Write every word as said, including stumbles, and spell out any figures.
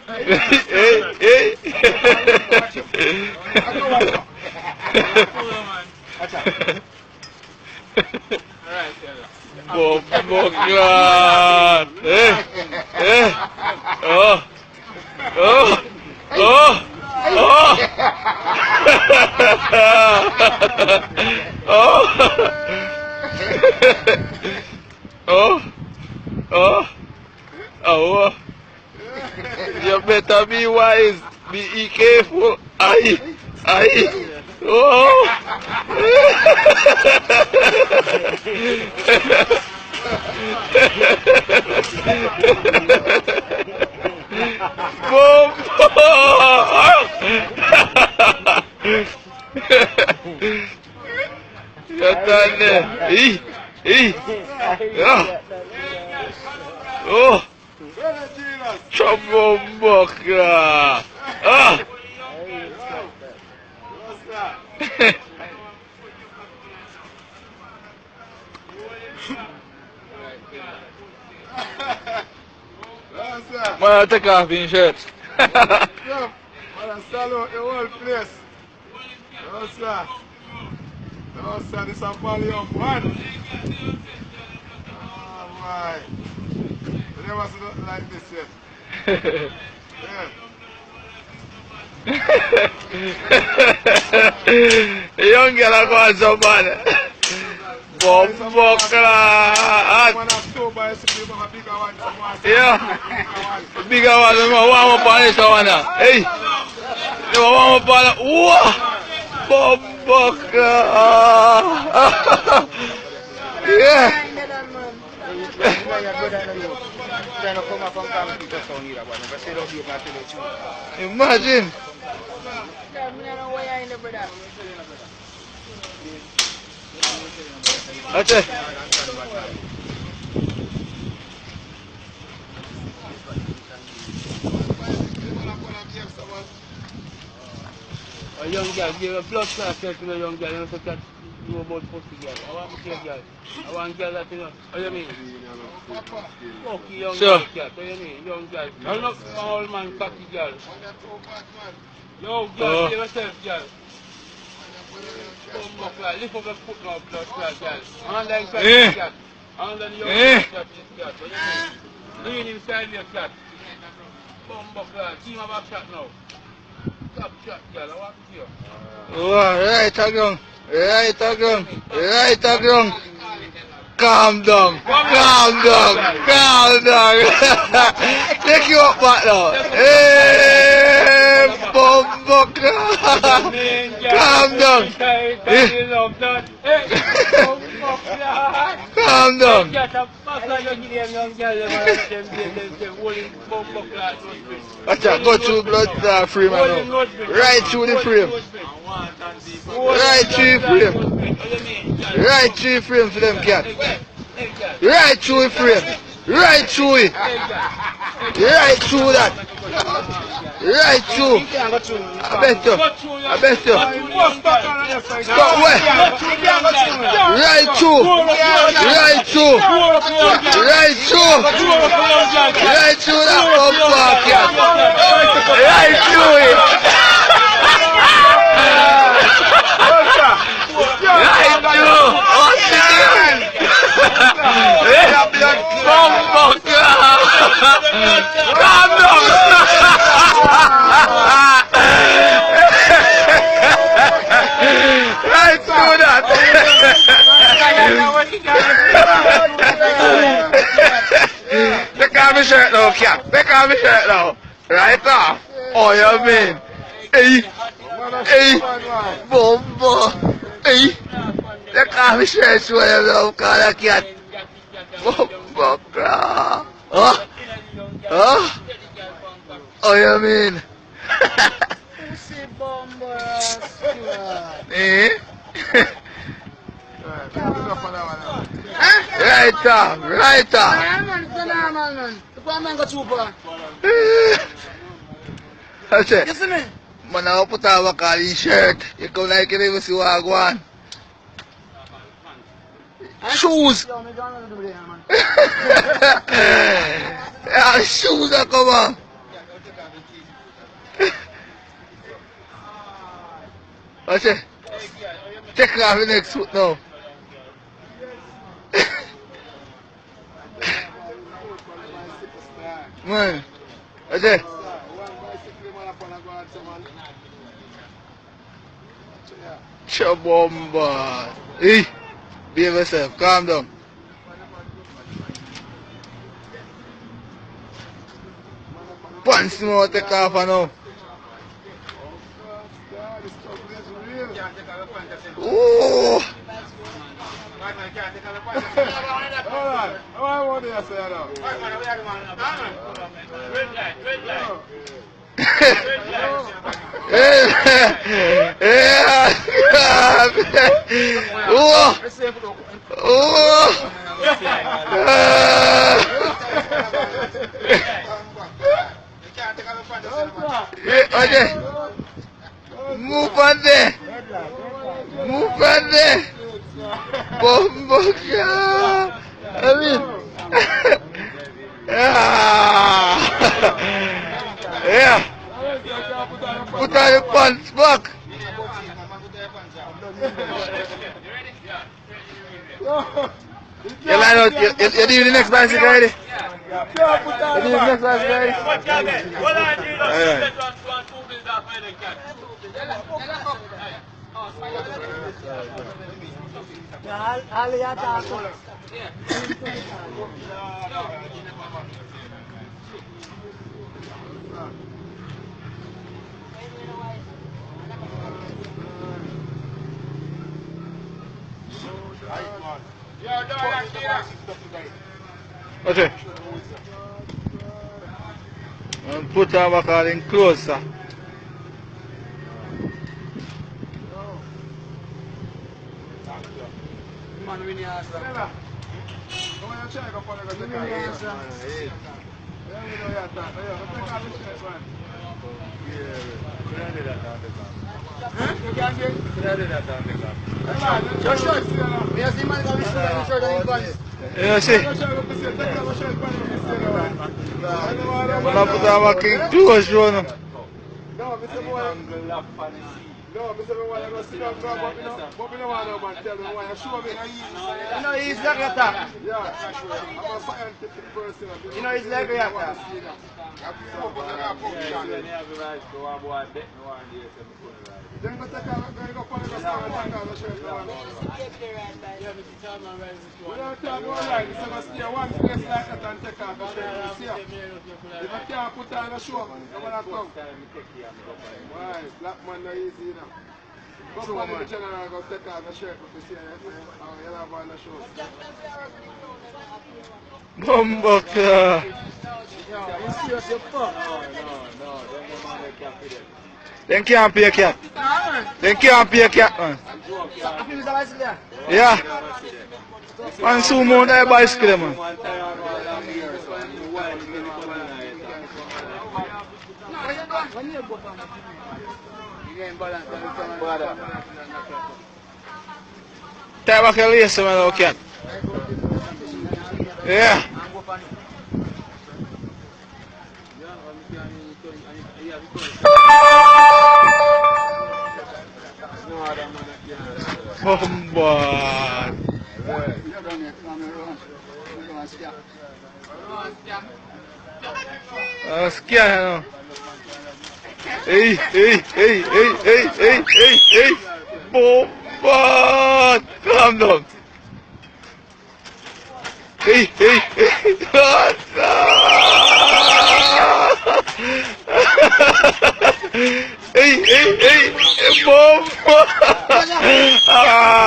Hey, hey. Bomboclaat. Eh, eh. Oh. Oh. Oh. Oh. Oh. Oh. Oh. Oh. You better be wise. Be careful. Aye. Aye. Oh. Boom. You turn there. Hey. Hey. Yeah. Oh. Trouble buckler. Ah. Man, take off his shirt. Man, I salute the whole place. No, sir. No, sir, this a volume one. Oh, my. We never see nothing like this yet. Yeah. Young girl, I go on so bad. Bomboclaat. Yeah. Bigger one, dem a warm up on this one now. Hey. Dem a warm up on that. Whoa. Bomboclaat. Yeah. Imagine. Watch it. A young girl, give a bloodclaat self to a young girl, you know, so that you know about pussy girl. I want to see a girl. I want girl that, you know. What you mean? Fuck young girl, cat. What you mean? Young girl. Turn up my old man cocky girl. Yo, girl, give yourself, girl. Bomboclaat, lift up your foot now, bloodclaat, girl. Online cat, cat. Online your cat, cat. What you mean? Lean inside your cat. Bomboclaat, team have a shot now. Stop shot, girl. I want to see you. Oh, right, I go. Right a ground, right a ground. Calm down, calm down, calm down. Take you up back now. Hey, bomboclaat. Calm down. Eh. Calm down. Watch out, go through bloodclaat frame, I know. Right through the frame. Right through the frame. Right through the frame for dem, cat. Right through the frame. Right through it. Right through that. Right through. I bet you. I bet you. Stop where? Right through. Right through. Right through. Right through that bumper, cat. Right through it. Right through. What's the difference? Bomboclaat! Calm down! Right through that! Take off my shirt now, cat. Take off my shirt now. Right off. Oh, you mean? Hey. Hey. Bombo. Hey. Take off my shirt, show them love, call a cat. Bomboclaat. Huh? Huh? Oh, you mean? Pussy bumbo rascal. Eh? Right off, right off. Yeah, man, it's a normal, man. Look what man go through for. I say, you see me? Man, I put on back all his shirt. You come like you never see what I go on. Shoes. Yeah, shoes are come on. Watch it. Take off the next foot now. Man, watch it. Chubomba. Hey, behave yourself. Calm down. Pants him out, take off now. Ooh. Hold on. How I want to say now? Whoa! Whoa! Yeah, okay. Move on there. Move on there. Bumbo. I mean, yeah. Yeah. Put on your pants back. You line out. You, you, you do the next bicycle already? You do the next bicycle already? Alright. Okay. And put her back all in closer. Man, we need her. You see? When I put on my king clothes, you know. No, mi seh mi want yuh go sit down now, but mi nuh, but mi nuh want no man tell mi, mi want yuh show mi inna easy. Yuh know, easy like yuh talk. Yeah, I'm a scientific person. Yuh know, easy like yuh talk. Then go take off, go, go pon the stand and take off the shirt. Yeah, mi tell man right. We don't talk about right. Mi seh go stay one place like that and take off the shirt. Yuh see? If yuh can't put on a show, yuh wanna come. Why? Black man nuh easy, yuh know. Go find the general, go take off the shirt, but yuh see, yuh, yuh, yuh have on the show. Bumboclaat. Dem can't pay cat. Dem can't pay cat, man. Yeah. Man, soon more than a bicycle, man. Tie back yuh lace, man, okay. Yeah. Bombard. Uh, scare, you know. Hey, hey, hey, hey, hey, hey, hey, hey. Bombard. Calm down. Hey, hey, hey. Hey, hey, hey. Bombard. Ah.